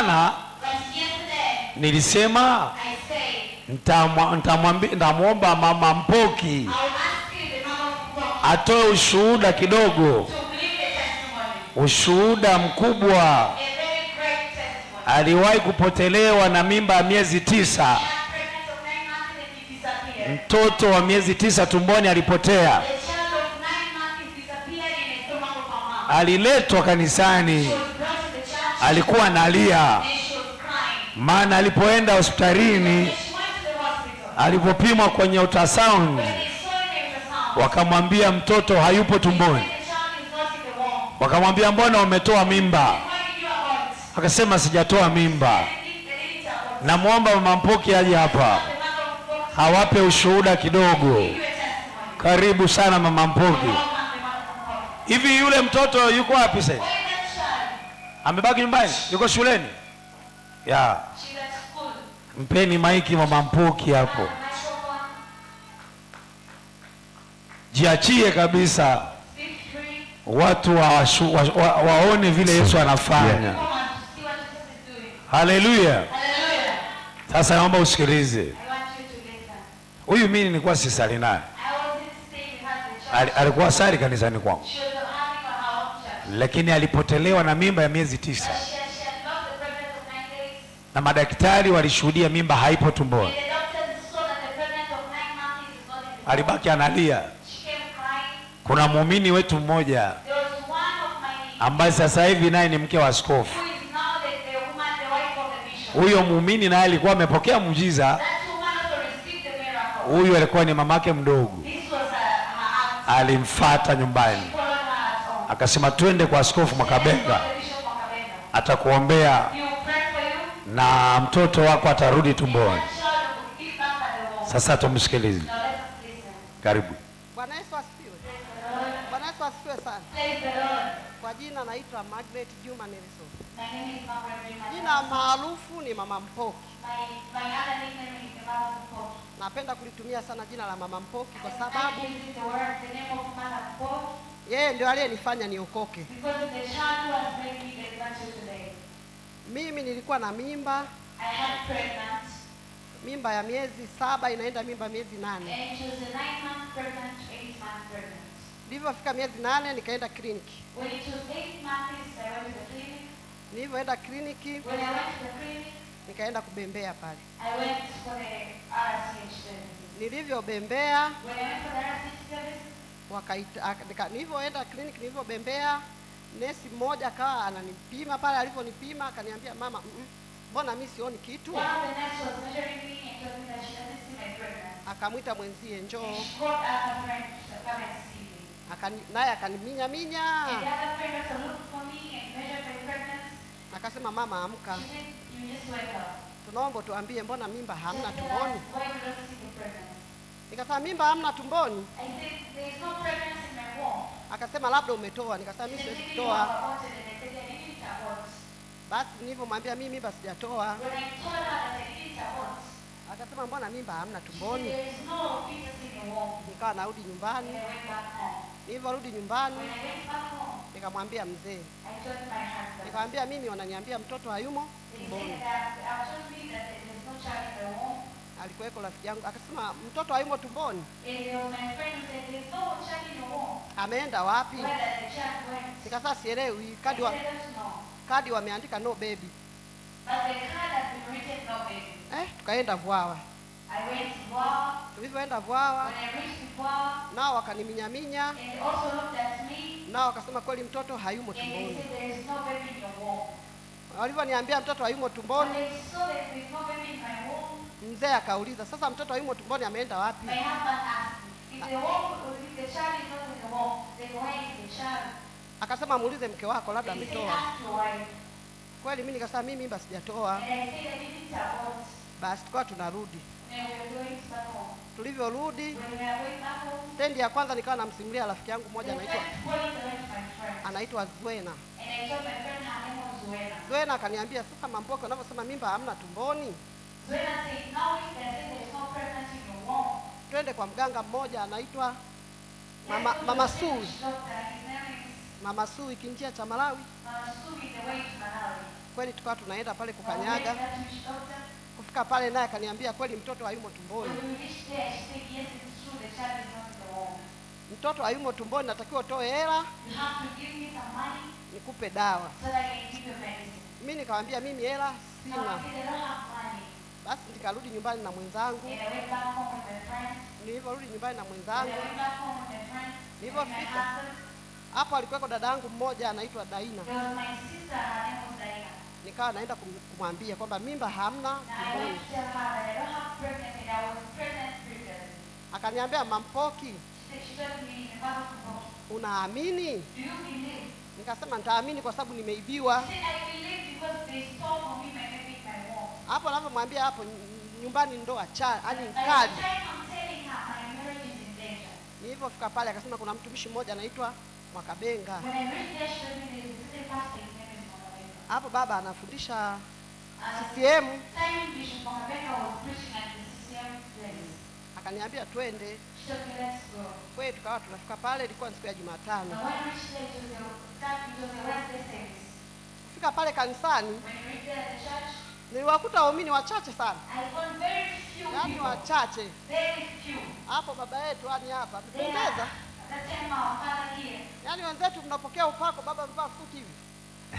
Jana But yesterday, nilisema I said, nitamwomba Mama Mpoki I will ask you, the Mama Mpoki, atoe ushuhuda kidogo, to give a testimony, ushuhuda mkubwa. A very great testimony. Aliwahi kupotelewa na mimba ya miezi 9, She had pregnant of 9 months and he disappeared. Mtoto wa miezi 9 tumboni alipotea. The child of 9 months disappeared in the stomach of her mom. Aliletwa kanisani, She was brought to the church alikuwa analia, and she was crying. Maana alipoenda hospitalini, When she went to the hospital, alipopimwa kwenye ultrasound, when they saw in the ultrasound, wakamwambia mtoto hayupo they tumboni. said the child is not in the womb. Wakamwambia, mbona umetoa mimba? Why did you abort? Akasema, sijatoa mimba. They didn't abort. Namwomba Mama Mpoki aje hapa The Mother of God awape ushuhuda kidogo. give you a testimony. Karibu sana Mama Mpoki. Welcome the Mother of God. Hivi yule mtoto yuko wapi sasa? Where is that child? Amebaki nyumbani? Yuko shuleni? Ya, She's at school. mpeni maiki Mama Mpoki hapo. Microphone. Jiachie kabisa, Be free. watu waone vile Yesu anafanya. Come and see what Jesus is doing. Haleluya! Hallelujah. Sasa naomba usikilize. I want you to listen. Huyu mimi nilikuwa sisali naye, I wasn't staying with her at the church. Alikuwa sali kanisani kwangu, She was having her own church. Lakini alipotelewa na mimba ya miezi 9 But she had lost the pregnancy of 9 days. Na madaktari walishuhudia mimba haipo And tumboni. the doctors saw that the pregnancy of 9 months is not in the womb. Alibaki analia. She came crying. Kuna muumini wetu mmoja There was one of my ambaye sasa hivi naye ni mke wa askofu. who is now the woman, the wife of the bishop. Huyo muumini naye alikuwa amepokea muujiza. That woman also received the miracle. Huyu alikuwa ni mamake mdogo, This was her aunt. alimfata nyumbani She followed her at home. Akasema, twende kwa Askofu Mwakabenga, The Bishop Mwakabenga. Atakuombea He will pray for you. Na mtoto wako atarudi tumboni. That child will give birth at the womb. Sasa tumsikilize. Now let us listen. Karibu. Bwana Yesu asifiwe. Praise the Lord. Bwana Yesu asifiwe sana. Praise the Lord. Kwa jina naitwa Margaret Juma Nelson. My name is Margaret Juma. Jina maarufu ni Mama Mpoki. My other nickname is the Mother of Mpoki. Napenda kulitumia sana jina la Mama Mpoki kwa I sababu use the word, the name of Mother Mpoki, yeye ndio aliyenifanya niokoke. Because it's the child who has made me the virtue today. Mimi nilikuwa na mimba, I had pregnant, mimba ya miezi 7 inaenda mimba miezi 8. And she was a 9 month pregnant to 8 month pregnant. Nilipofika miezi 8 nikaenda kliniki. When it was 8 months, I went to the clinic. Nilivyoenda kliniki When I went to the clinic, nikaenda kubembea pale. I went for the RCH services. Nilivyobembea When I went for the RCH service, nilivyoenda kliniki nilivyobembea, nesi mmoja akawa ananipima pale, alivyonipima akaniambia, mama, mbona mimi sioni kitu? One of the nurses was measuring me and told me that she doesn't see my pregnancy. Akamwita mwenzie, njoo. And she called other friend to come and see me. Naye akaniminya minya, And the other friend also looked for me and measured my pregnancy. Akasema, mama, amka, She said, you just wake up. Tunaomba tuambie, mbona mimba hamna She said, tumboni? why you don't see the pregnancy? Nikasema mimba hamna tumboni. I said, there is no pregnancy in my womb. Akasema labda umetoa. Nikasema mimi She said, siwezi maybe you kutoa. have aborted. And I said, I didn't abort. Basi nilivyomwambia mimi mimba sijatoa, When I told her that I didn't abort, akasema mbona mimba hamna she said, tumboni? there is no fetus in your womb. Nikawa narudi nyumbani. And I went back home. Nilivyorudi nyumbani When I went back home, nikamwambia mzee, I told my husband. nikamwambia mimi wananiambia mtoto hayumo They tumboni. said that they told me that there is no child in the womb. Alikuweko rafiki yangu akasema mtoto hayumo tumboni, And there was my friend who said, there is no child in your womb. Ameenda wapi? Where does the child went? Nikasema sielewi, I kadi said, I don't know. wameandika no baby. But the card has been written no baby. Tukaenda Vwawa. I went to Vwawa. Tulivyoenda Vwawa When I reached Vwawa, nao wakaniminyaminya, and they also looked at me, nao wakasema kweli mtoto hayumo and they tumboni. said there is no baby in your womb. Walivyoniambia mtoto hayumo When tumboni, they saw that there is no baby in my womb, mzee akauliza, sasa mtoto hayumo tumboni ameenda wapi? My husband asked me, if the womb, if the child is not in the womb, then where is the child? Akasema muulize mke wako labda They said, ametoa. ask your wife. Kweli mimi nikasema mimi mimba sijatoa. And I said, I didn't abort. Basi tukawa tunarudi. Then we were going back home. Tulivyorudi When we were going back home, stendi ya kwanza nikawa namsimulia rafiki yangu mmoja the anaitwa first point I went to my friend. anaitwa Zwena. And I told my friend her name was Zuena. Zwena akaniambia sasa Mampoke wanavyosema mimba hamna tumboni, Zuena said, now if they say there is no pregnancy in your womb, twende kwa mganga mmoja anaitwa let's Mama, go to Mama the Sui. doctor. His name is Mama Sui kinjia cha Malawi. Mama Sui, the way to Malawi. Kweli tukawa tunaenda pale I went kukanyaga. there to witch doctor. Kufika pale naye akaniambia kweli mtoto hayumo tumboni. When we reached there, she said, yes, it's true, the child is not in the womb. Mtoto hayumo tumboni, natakiwa utoe hela You have to give me some money nikupe dawa. so that I can give you medicine. Mimi nikamwambia mimi hela Now sina. I said, I don't have money. Basi nikarudi nyumbani na mwenzangu. And I went back home with my friend. Nilivyorudi nyumbani na When I mwenzangu, went back home with my friend and my Nilipofika. husband, hapo alikuweko dadangu mmoja anaitwa Daina. there was my sister, her name was Diana. Nikawa naenda kumwambia kwamba mimba hamna Now I tumboni. went to tell her that I don't have pregnancy and I was pregnant previously. Akaniambia, Mampoki, She told me in the back of the book, unaamini? do you believe? Nikasema nitaamini kwa sababu nimeibiwa. She said, I believe because they stole from me my baby in my womb. Hapo anavyomwambia hapo nyumbani ndoa cha yani By the mkali. time I'm telling her my marriage is in danger. Nilipofika pale akasema kuna mtumishi mmoja anaitwa Mwakabenga. When I reached there, she told me there's a certain pastor, his name is Mwakabenga. Hapo baba anafundisha At the CCM, time Bishop Mwakabenga was preaching at the CCM place. akaniambia twende. She told me, let's go. Kweli tukawa tunafika pale, ilikuwa ni siku ya Jumatano. Now when we reached there, it was a Wednesday service. Kufika pale kanisani When we reached there at the church, niliwakuta waumini wachache sana, I found very few yaani people. wachache. Very few. Hapo baba yetu yani hapa They are, amependeza, at that time our father here. yaani wenzetu mnapokea upako, baba amevaa suti hivi.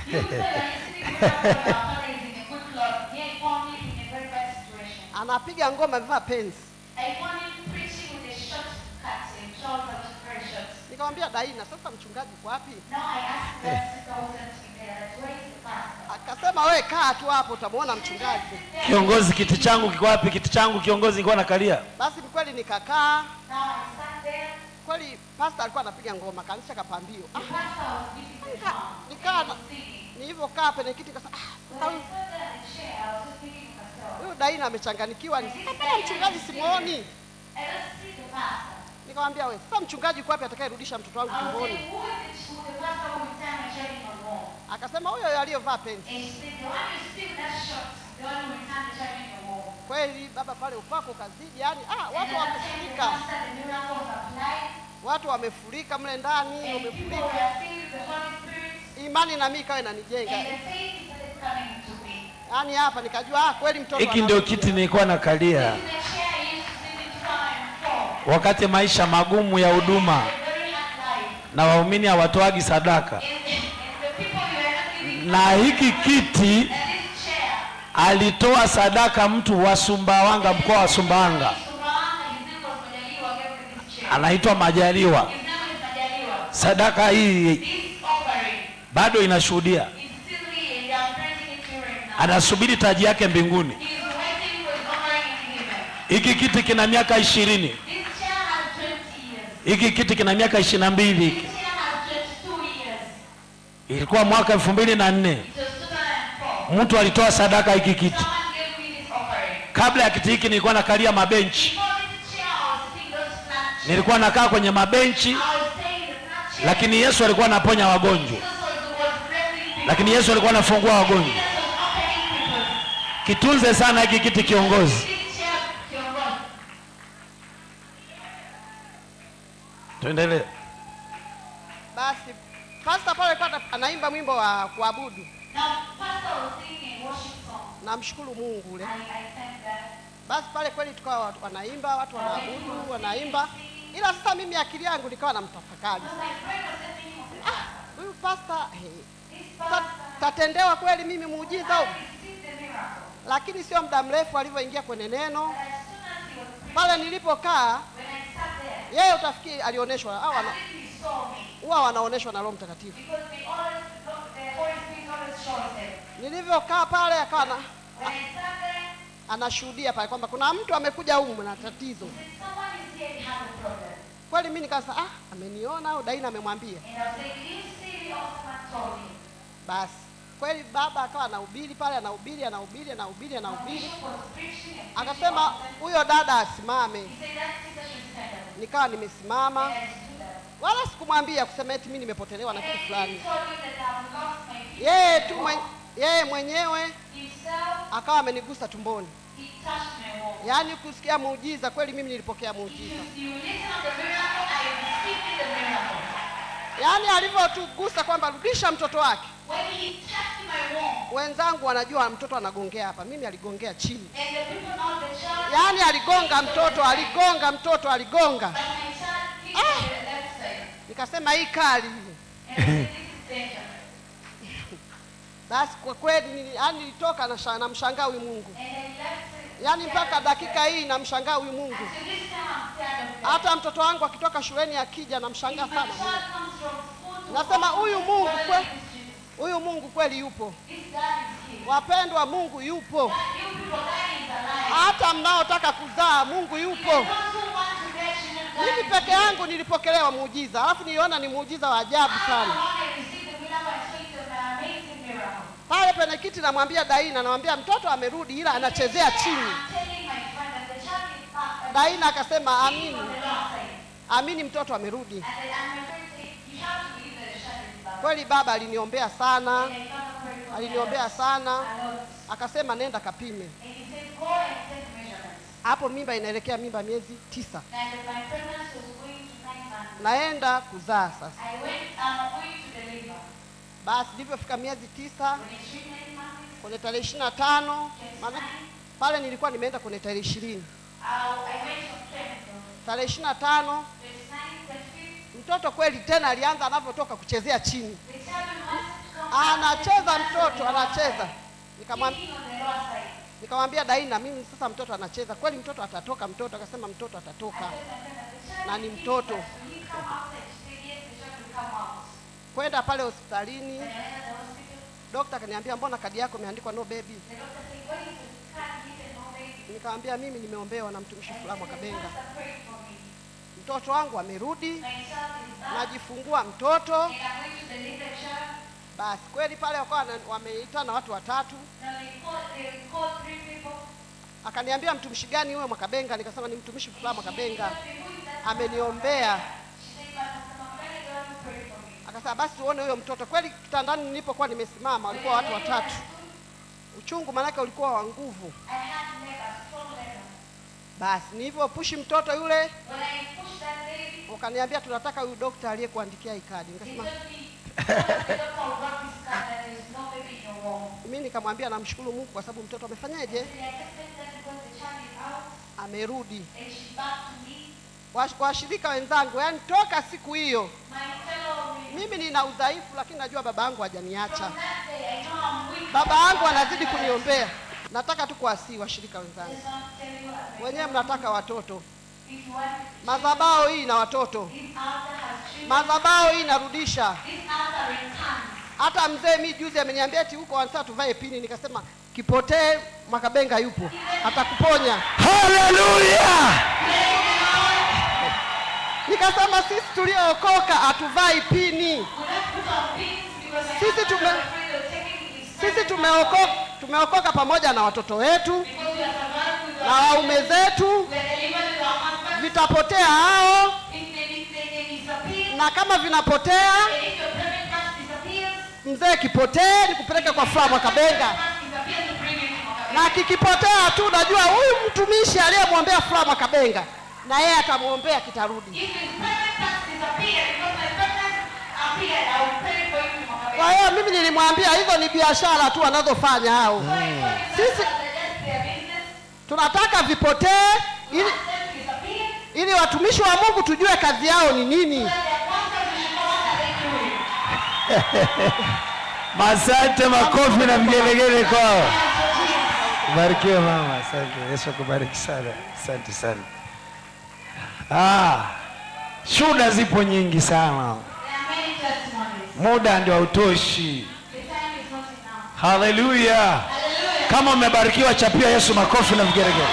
You people are listening to our father is in a good cloth. Here he found me in a very bad situation. Anapiga ngoma amevaa pensi. I found him preaching with a short cut, a trouser which is very short. Nikamwambia Daina, sasa mchungaji uko wapi? Now I asked that sister who sent me there, that where is the pastor? Akasema we kaa tu hapo utamuona She said, mchungaji. "Just sit there." Kiongozi, kiti changu kiko wapi? Kiti changu kiongozi, nilikuwa nakalia. Basi ni kweli nikakaa. Now I sat there. Kweli pastor alikuwa anapiga ngoma, kaanzisha kapambio. The pastor was beating the drum. Nikaa And he was singing. nilivyokaa penye kiti nikasema ah, sasa When I sat there at the chair, I was just thinking to myself, huyu Daina amechanganikiwa, ni sasa mbona mchungaji simuoni? I don't see the pastor. Nikamwambia we, sasa mchungaji yuko wapi atakayerudisha mtoto wangu I was tumboni? saying, who is the pastor who will return my child in the womb? Akasema huyo aliyovaa pensi. And she said, the one you see with that short, the one who returned the child in the womb. Kweli baba pale upako kazidi, yani And watu at that time, the wamefurika, pastor, the miracle was applied, watu wamefurika mle ndani, and people wamefurika. were filled with the Holy Spirit, Imani na mimi ikawa inanijenga, and the faith started coming to me. yani hapa nikajua kweli mtoto Hiki ndio anarudi. kiti nilikuwa nakalia This is the chair I used to sit in 2004. wakati maisha magumu ya huduma A very hard life. na waumini hawatoagi sadaka, And the people you are not giving na hiki kiti and this chair. alitoa sadaka mtu wa Sumbawanga, mkoa wa Sumbawanga, Sumbawanga, his name was Majaliwa, gave me this chair. anaitwa Majaliwa. His name is Majaliwa. Sadaka hii This offering bado inashuhudia, is still here. They are printing it here right now. anasubiri taji yake mbinguni. He is waiting for his offering in heaven. Hiki kiti kina miaka 20, This chair has 20 years. hiki kiti kina miaka 22. This chair has 22 years. Ilikuwa mwaka 2004 It was 2004. mtu alitoa sadaka hiki kiti. Someone gave me this offering. Kabla ya kiti hiki nilikuwa nakalia mabenchi, Before this chair, I was sitting those flat chairs. nilikuwa nakaa kwenye mabenchi, I was staying in the flat chair. lakini Yesu alikuwa anaponya wagonjwa, Jesus was blessing people. lakini Yesu alikuwa anafungua wagonjwa. Jesus was opening people. Kitunze sana hiki kiti kiongozi. This chair, kiongozi. Tuendelee. Basi pastor pale alikuwa anaimba mwimbo wa kuabudu, Now, pastor was singing a worship song. namshukuru Mungu ule. I thank God. Basi pale kweli tukawa watu wanaimba, watu wanaabudu, wanaimba, ila sasa mimi akili yangu nikawa namtafakari, So my friend was just thinking of the pastor. huyu pastor hey, This pastor, tatendewa kweli mimi muujiza I huu? received the miracle. Lakini sio muda mrefu alivyoingia kwenye neno But as soon as he was preaching, pale nilipokaa, when I sat there, yeye utafikiri alioneshwa au I think he saw me. huwa wanaoneshwa na Roho Mtakatifu. Because they always, the Holy Spirit always shows them. Nilivyokaa pale akawa When I sat there, anashuhudia pale kwamba kuna mtu amekuja humu na tatizo. he said, someone is here and has a problem. Kweli mimi nikasema ameniona au Daina amemwambia. And I was saying, did you see what someone told me? Basi kweli baba akawa anahubiri pale, anahubiri anahubiri anahubiri Now, anahubiri, Bishop was preaching and preaching akasema all the time. huyo dada asimame. He said that sister should stand up. Nikawa nimesimama, And I stood up. wala sikumwambia kusema eti mimi nimepotelewa na And kitu he fulani. told me that I've lost my peace. Yeye tu yeye mwenyewe Himself, akawa amenigusa tumboni, he touched my womb. yaani kusikia muujiza kweli, mimi nilipokea muujiza. If you listen to the miracle, I received the miracle. Yaani alivyotugusa kwamba rudisha mtoto wake, When he touched my womb, Wenzangu wanajua mtoto anagongea hapa, mimi aligongea chini. And the people know the child, Yaani aligonga mtoto, aligonga mtoto, aligonga. but my child kicked on the left side. Nikasema hii kali hii. And I said, this is danger. Basi kwa kweli yaani nilitoka namshangaa huyu Mungu. And I left it. Yaani mpaka dakika hii namshangaa huyu Mungu. Until this time I'm scared of them. Hata mtoto wangu akitoka shuleni akija namshangaa If my sana. child comes from school to Nasema home, huyu Mungu well, this is Jesus. huyu Mungu kweli yupo. This God is here. Wapendwa, Mungu yupo. You people, God is alive. Hata mnaotaka kuzaa Mungu yupo. Those who want to bear children, God Mimi is peke here. yangu nilipokelewa muujiza, alafu niliona ni muujiza wa ajabu I sana. I received the miracle. I saw it as an amazing miracle. Pale penye kiti namwambia Daina, namwambia mtoto amerudi ila anachezea chini. I'm telling my friend that the child is back. And Daina akasema amini, on the left side. amini mtoto amerudi. And my friend said, you have to believe that the child is back. Kweli baba aliniombea sana, And I found prayed for me aliniombea sana, a lot. akasema nenda kapime. And he said, go and take measurements. Hapo mimba inaelekea mimba miezi 9, And my pregnancy was going to 9 months. naenda kuzaa sasa. I'm going to deliver. Basi nilivyofika miezi 9 When it reached 9 months, kwenye tarehe 25, maana pale nilikuwa nimeenda kwenye tarehe 20, I went on 20, tarehe 25 29, 25th. mtoto kweli tena alianza anavyotoka kuchezea chini, The child wanted to come back. anacheza mtoto anacheza. Kicking on the lower side. Nikamwambia Daina, mimi sasa mtoto anacheza kweli, mtoto atatoka? Mtoto akasema mtoto atatoka, I told my friend that the child na ni is kicking, mtoto. but will he come outside? She said, yes, the child will come out. Kwenda pale hospitalini, When I went to the hospital, dokta akaniambia mbona kadi yako imeandikwa no baby? the doctor said, why is the card written no baby? Nikamwambia mimi nimeombewa na mtumishi And fulani I said, the Mwakabenga, pastor prayed for me. mtoto wangu amerudi, My child is back, najifungua mtoto. and I'm going to deliver child. Basi kweli pale wakawa wameitana watu watatu, Now they called three people. akaniambia mtumishi gani huyo Mwakabenga? Nikasema ni mtumishi fulani Mwakabenga She told me, who is that? ameniombea. She said, my pastor Mwakabenga, the one who prayed for me. Akasema basi tuone huyo mtoto. Kweli kitandani nilipokuwa nimesimama walikuwa watu watatu, uchungu maanake ulikuwa wa nguvu. I had labor, strong labor. Basi nilivyopushi mtoto yule, When I pushed that baby, wakaniambia tunataka huyu dokta aliyekuandikia hii kadi. they Nikasema told me, "Oh, the doctor who wrote this card that there is no baby in your womb." mimi nikamwambia namshukuru Mungu kwa sababu mtoto amefanyaje, I said, I just said that because the child is out amerudi. and she's back to me. Washirika wenzangu, yani toka siku hiyo My fellow mimi nina udhaifu, lakini najua baba yangu hajaniacha. From that day, I know I'm weak. Baba yangu anazidi kuniombea. Nataka tu kuwasihi washirika wenzangu, Just want to tell you, as my wenyewe mnataka watoto, if you want madhabahu hii ina watoto, this altar has children, madhabahu hii inarudisha. this altar returns. Hata mzee mi juzi ameniambia eti huko wanataka tuvae pini, nikasema kipotee, Mwakabenga yupo atakuponya. Haleluya! Nikasema sisi tuliookoka hatuvai pini, We don't put on pins because my Sisi husband was afraid of taking his sisi present tumeokoka pamoja na watoto wetu because we are survived with na our waume zetu, we are delivered with our husbands. vitapotea hao, If they disappear, na kama vinapotea and if your parent must disappears, mzee kipotee, nikupeleke kwa Furaha Mwakabenga. must disappear to bring you to Mwakabenga. Na kikipotea tu, najua huyu mtumishi aliyemwombea Furaha Mwakabenga na yeye atamwombea kitarudi. If his parent must disappear, because my parents appeared, I will pray for you to Mwakabenga. Kwa hiyo mimi nilimwambia hizo ni biashara tu wanazofanya hao. So I told him Sisi that's their business. tunataka vipotee ili, Want them to disappear. ili watumishi wa Mungu tujue kazi yao ni nini. So that their pastors we should know what are they doing. Asante, makofi na vigelegele kwao. Barikiwe mama, asante. Yesu akubariki sana, asante sana. Shuhuda zipo nyingi sana, There are many testimonies. muda ndio hautoshi. The time is not enough. Haleluya! Hallelujah. Kama umebarikiwa, chapia Yesu makofi na vigelegele.